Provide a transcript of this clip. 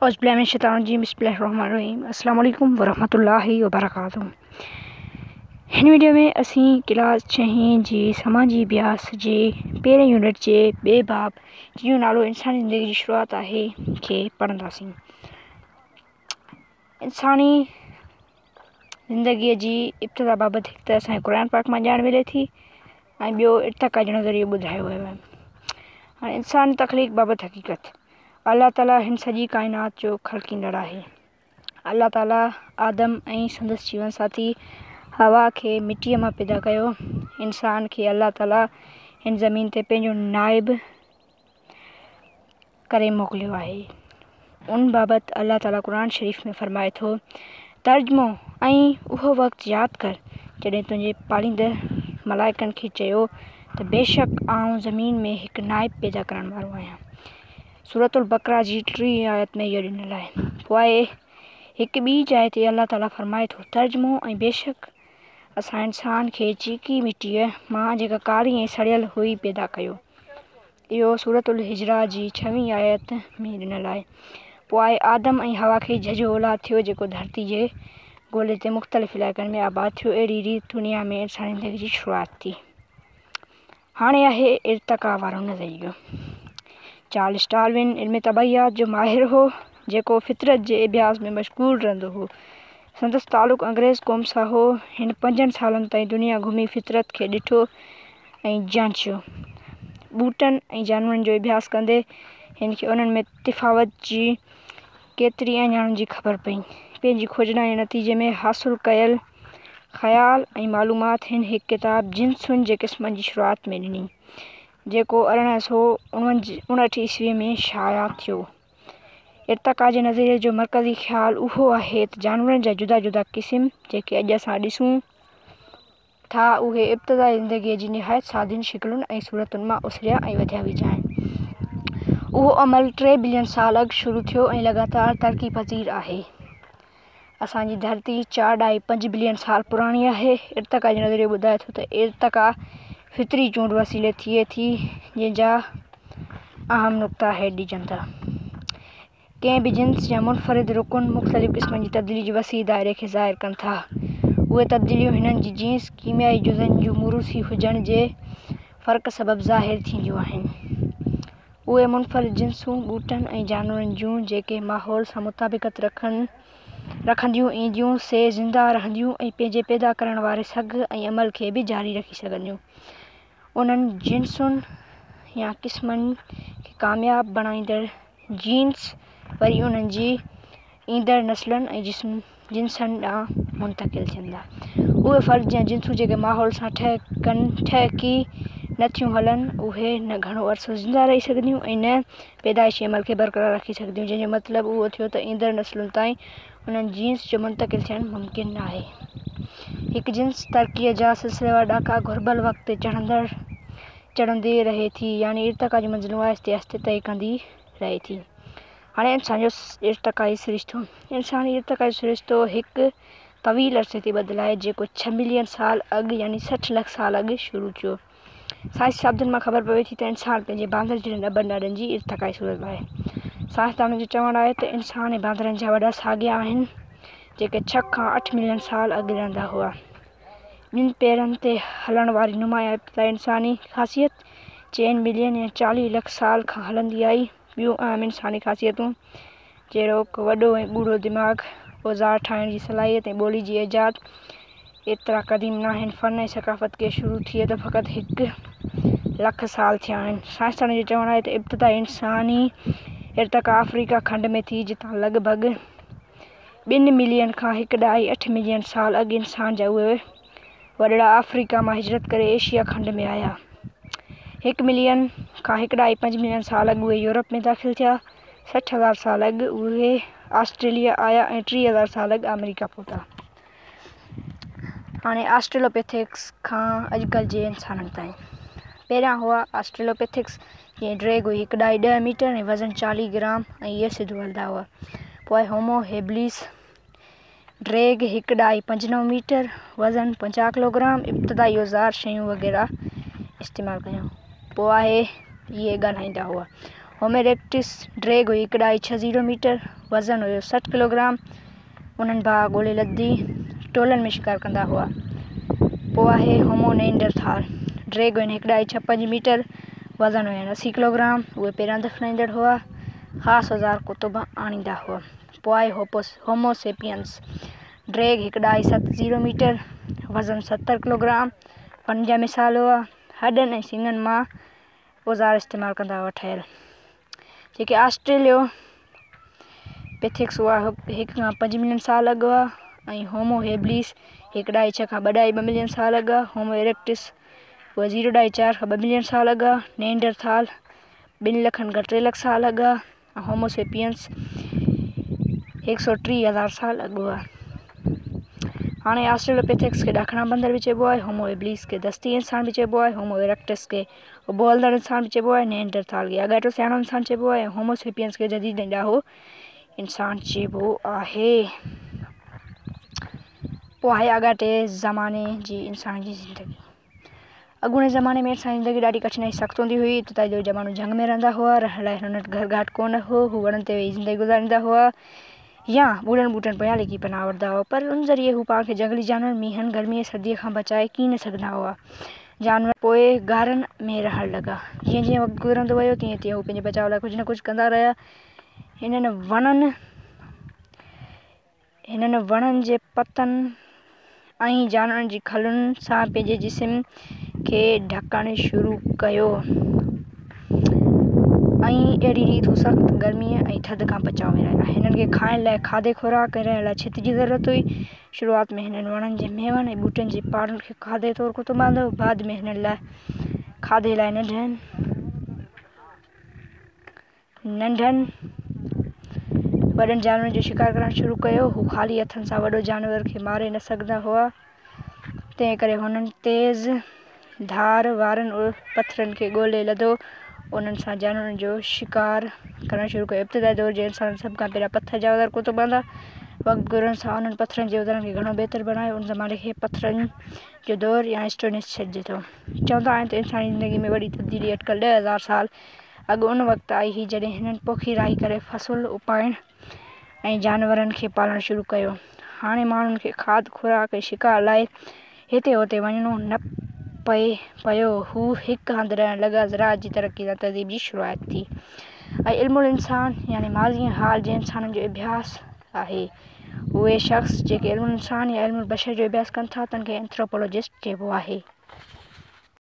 अज़बिल्लाहिमिनश्शैतानिर्रजीम बिस्मिल्लाहिर्रहमानिर्रहीम अस्सलाम वालेकुम वरहमतुल्लाहि वबरकातुहू। हिन वीडियो में असीं क्लास छहीं जी समाजी अभ्यास जे पहिरें यूनिट जे ॿिए बाब जंहिंजो नालो इंसानी ज़िंदगी जी शुरूआत आहे खे पढ़ंदासीं। इंसानी ज़िंदगीअ जी इब्तिदा बाबति हिकु त असांखे क़ुर पाक मां ॼाण मिले थी ऐं ॿियो इर्तिका जो नज़रियो ॿुधायो वियो आहे। हाणे इंसानी तख़लीक़ बाबति हक़ीक़त, अलाह ताला हिन सॼी काइनात जो ख़लक़ींदड़ आहे। अलाह ताला आदम ऐं संदसि जीवन साथी हवा खे मिटीअ मां पैदा कयो। इंसान खे अलाह ताला हिन ज़मीन ते पंहिंजो नाइब करे मोकिलियो आहे। उन बाबति अलाह ताला क़ुर शरीफ़ में फ़रमाए थो, तर्जुमो, ऐं उहो वक़्तु यादि कर जॾहिं तुंहिंजे पालींदड़ मलाइकनि खे चयो त बेशक आउं ज़मीन में हिकु नाइब पैदा करण वारो आहियां। सूरतुल बकरा जी टीह आयत में इहो ॾिनल आहे। पोइ हिकु ॿी जाइ ते अलाह ताला फ़रमाए थो, तर्जुमो, ऐं बेशक असां इंसान खे चीकी मिटीअ मां जेका कारी ऐं सड़ियल हुई पैदा कयो। इहो सूरतुल हिजरा जी 26 आयत में ॾिनल आहे। पोइ आदम ऐं हवा खे झझो औलाद थियो जेको धरती जे गोले ते मुख़्तलिफ़ इलाइक़नि में आबाद थियो। अहिड़ी रीति दुनिया में इंसानी ज़िंदगी जी शुरूआत थी। हाणे आहे इर्तिका वारो नज़रियो। चार्ल्स डार्विन इल्म तबईयात जो माहिर हो जेको फितरत जे अभ्यास में मशगूल रहंदो हो। संदसि तालुक़ अंग्रेज़ क़ौम सां हो। हिन 5 सालनि ताईं दुनिया घुमी फितरत खे ॾिठो ऐं जांचियो। ॿूटनि ऐं जानवरनि जो अभ्यास कंदे हिन खे उन्हनि में तफ़ावत जी केतिरी अहिञाणनि जी ख़बर पई। पंहिंजी खोजना जे नतीजे में हासिल कयल ख़याल ऐं मालूमात हिन हिकु किताब जिन्सुनि जे क़िस्मनि जी शुरूआत में ॾिनी, जेको 1859 ईस्वीअ में शाया थियो। इर्तिका जे नज़रिए जो मरकज़ी ख़्याल उहो आहे त जानवरनि जा जुदा जुदा क़िस्म जेके अॼु असां ॾिसूं था उहे इब्तिदाई ज़िंदगीअ जी निहायत सादियुनि शिकलुनि ऐं सूरतुनि मां उसरिया ऐं वधिया वेझा आहिनि। उहो अमल 3 बिलियन साल अॻु शुरू थियो ऐं लगातार तरक़ी पज़ीर आहे। असांजी धरती 4.5 बिलियन साल पुराणी आहे। इर्तिका जो नज़रियो ॿुधाए थो त इर्तिका फितरी चूंड वसीले थिए थी, जंहिंजा अहम नुक़्ता हेठि ॾिजनि था। कंहिं बि जिन्स या मुनफ़रिद रुकन मुख़्तलिफ़ क़िस्मनि जी तब्दीली जे वसी दायरे खे ज़ाहिर कनि था। उहे तब्दीलियूं हिननि जी जिन्स, कीमियाई जुज़नि जूं मुरूसी हुजण जे फ़र्क़ सबबु ज़ाहिर थींदियूं आहिनि। उहे मुनफ़रिद जिन्सूं ॿूटनि ऐं जानवरनि जूं जेके माहौल सां मुताबिक़त रखंदियूं ईंदियूं, से ज़िंदा रहंदियूं ऐं पंहिंजे पैदा करण वारे सघ ऐं अमल खे बि जारी रखी सघंदियूं। उन्हनि जिन्सुनि या क़िस्मनि खे कामयाब बणाईंदड़ जीन्स वरी उन्हनि जी ईंदड़ नस्लनि ऐं जिन्सनि ॾांहुं मुंतकिल थियनि था। उहे फ़र्द या जिन्सूं जेके माहौल सां ठहकी नथियूं हलनि, उहे न घणो अरसो ज़िंदा रही सघंदियूं ऐं न पैदाइशी अमल खे बरक़रार रखी सघंदियूं, जंहिंजो मतिलबु उहो थियो त ईंदड़ नस्लुनि ताईं उन्हनि जीन्स जो मुंतकिल थियणु मुमकिन नाहे। हिकु जिन्स तरक़ीअ जा सिलसिलेवार ॾाका घुर्बल वक़्त ते चढ़ंदी रहे थी, यानी इर्तिका जूं मंज़िलूं आहिस्ते आहिस्ते तय कंदी रहे थी। हाणे इंसान जो इर्तिकाई सरिश्तो। इंसानी इर्तिकाई सरिश्तो हिकु तवील अरसे ते ॿधिल आहे, जेको 6 मिलियन साल अॻु यानी 60 लख साल अॻु शुरू थियो। साइंसी शब्दनि मां ख़बर पवे थी त इंसान पंहिंजे बांदर जहिड़नि अबनि ॾाॾनि जी इर्तिकाई सूरत आहे। साइंसदाननि जो चवणु आहे त इंसान ऐं बांदरनि जा वॾा साॻिया आहिनि, जेके 6 खां 8 मिलियन साल अॻु रहंदा हुआ। ॿिनि पेरनि ते हलण वारी नुमायां इब्तिदाई इंसानी ख़ासियत 4 मिलियन या 40 लख साल खां हलंदी आई। ॿियूं अहम इंसानी ख़ासियतूं जहिड़ोक वॾो ऐं ॻूढ़ो दिमाग़, औज़ार ठाहिण जी सलाहियत ऐं ॿोली जी ईजाद एतिरा क़दीम न आहिनि। फ़न ऐं सकाफ़त खे शुरू थिए त फ़क़ति 1 लख साल थिया आहिनि। साइंसदाननि जो चवणु आहे त इब्तिदाई इंसानी इर्तिका अफ्रीका खंड में थी, जितां लॻ भॻ 2 मिलियन खां 1.8 मिलियन साल अॻु इंसान जा उहे वॾड़ा अफ्रीका मां हिजरत करे एशिया खंड में आया। 1 मिलियन खां 1.5 मिलियन साल अॻु उहे यूरोप में दाख़िल थिया। 60,000 साल अॻु उहे ऑस्ट्रेलिया आया ऐं 30,000 साल अॻु अमेरिका पहुता। हाणे ऑस्ट्रेलोपिथेकस खां अॼुकल्ह जे इंसाननि ताईं। पहिरियां हुआ ऑस्ट्रेलोपिथेकस, जंहिं ड्रेग हुई 1.10 मीटर ऐं वज़न 40 ग्राम ऐं इहे सिधो हलंदा हुआ। पोइ होमो हेबिलिस, ड्रेग 1.59 मीटर, वज़न 50 किलोग्राम, इब्तिदाई औज़ार शयूं वग़ैरह इस्तेमालु कयूं। पोइ आहे इहे ॻाल्हाईंदा हुआ। هومو اريڪٽس ڊيگهه هئي هڪ ڏهائي ڇهه زيرو ميٽر، وزن هيو 60 ڪلوگرام. انهن باهه ڳولي لڌي، ٽولن ۾ شڪار ڪندا هئا. پوء آهي هومو نينڊرٿال، ڊيگهه هين هڪ ڏهائي ڇهه پنج ميٽر، وزن هين 80 ڪلوگرام. اهي پيران دفنائيندڙ هئا، خاص اوزار ڪتب آڻيندا هئا. پوء آهي هومو سيپينس، ڊيگهه هڪ ڏهائي ست زيرو ميٽر، وزن 70 ڪلوگرام، پن جا مثال هئا. هڏن ۽ سڱن مان اوزار استعمال ڪندا هئا ٺهيل. جيڪي آسٽريليو پيٿيڪس هئا هڪ کان پنج ملين سال اڳ هئا ۽ هومو هيبليس هڪ ڏهائي ڇهه کان ٻه ڏهائي ٻه ملين سال اڳ هئا. هومو اريڪٽس اهي زيرو ڏهائي چار کان ٻه ملين سال اڳ هئا. نينڊرٿال ٻن لکن کان 3 لک سال اڳ هئا ۽ هومو سيپينس 130,000 سال اڳ هئا. هاڻي آسٽريلوپيٿيڪس کي ڏاکڻا بندر به چئبو آهي، هومو هيبليس کي دستي انسان به چئبو آهي، هومو اريڪٽس کي اڀو هلندڙ انسان به چئبو آهي، نينڊرٿال کي آڳاٽو سياڻو انسان چئبو آهي ۽ هومو سيپينس کي جديد ۽ ڏاهو انسان چئبو آهي. پوء آهي آڳاٽي زماني جي انسان جي زندگي. اڳوڻي زماني ۾ انساني زندگي ڏاڍي ڪٺن ۽ سخت هوندي هئي. ابتدائي دور جا ماڻهو جهنگ ۾ رهندا هئا. رهڻ لاء هنن وٽ گهر گهاٽ ڪونه هو. هو وڻن تي ويهي زندگي گذاريندا هئا يا ٻوڙن ٻوٽن پويان لڪي پناهه وٺندا هئا. پر ان ذريعي هو پاڻ کي جهنگلي جانورن، مينهن، گرمي ۽ سرديء کان بچائي ڪين سگهندا هئا. جانور پوء غارن ۾ رهڻ لڳا. جيئن جيئن وقت گذرندو ويو، تيئن تيئن هو پنهنجي بچاء لاء ڪجهه نه ڪجهه ڪندا رهيا. هنن وڻن. هنن وڻن جي پتن ۽ جانورن جي کلن سان پنهنجي جسم کي ڍڪڻ شروع ڪيو ۽ اهڙي ريت هو سخت گرميء ۽ ٿڌ کان بچاء ۾ رهيا. هنن کي کائڻ لاء کاڌي خوراڪ ۽ رهڻ لاء ڇت جي ضرورت هئي. شروعات ۾ هنن وڻن جي ميون ۽ ٻوٽن جي پاڙن کي کاڌي طور ڪتب آندو. بعد ۾ هنن لاء کاڌي لاء ننڍن ننڍن وڏن جانورن جو شڪار ڪرڻ شروع ڪيو. هو خالي هٿن سان وڏو جانور کي ماري نه سگهندا هئا، تنهن ڪري هنن تيز ڌار وارن پٿرن کي ڳولي لڌو. انهن سان جانورن جو شڪار ڪرڻ شروع ڪيو. ابتدائي دور جي انسانن سڀ کان پهريان پٿر جا اوزار ڪتب آندا. وقت گذرڻ سان انهن پٿرن جي اوزارن کي گهڻو بهتر بڻايو. ان زماني کي پٿرن جو دور يا اسٽون ايج سڏجي ٿو. چوندا آهن ته انساني زندگي ۾ وڏي تبديلي اٽڪل 10,000 سال اڳ ان وقت آئي هئي جڏهن هنن پوکي راهي ڪري فصل اپائڻ ۽ جانورن کي پالڻ شروع ڪيو. هاڻي ماڻهن کي کاڌ خوراڪ ۽ شڪار لاء هتي هتي وڃڻو نه پئي پيو. هو هڪ هنڌ رهڻ لڳا. زراعت جي ترقي سان تهذيب جي شروعات ٿي ۽ علم الانسان يعني ماضي ۽ حال جي انسانن جو اڀياس آهي. اهي شخص جيڪي علم الانسان يا علم البشر جو اڀياس ڪن ٿا تن کي اينٿروپولوجسٽ چئبو آهي.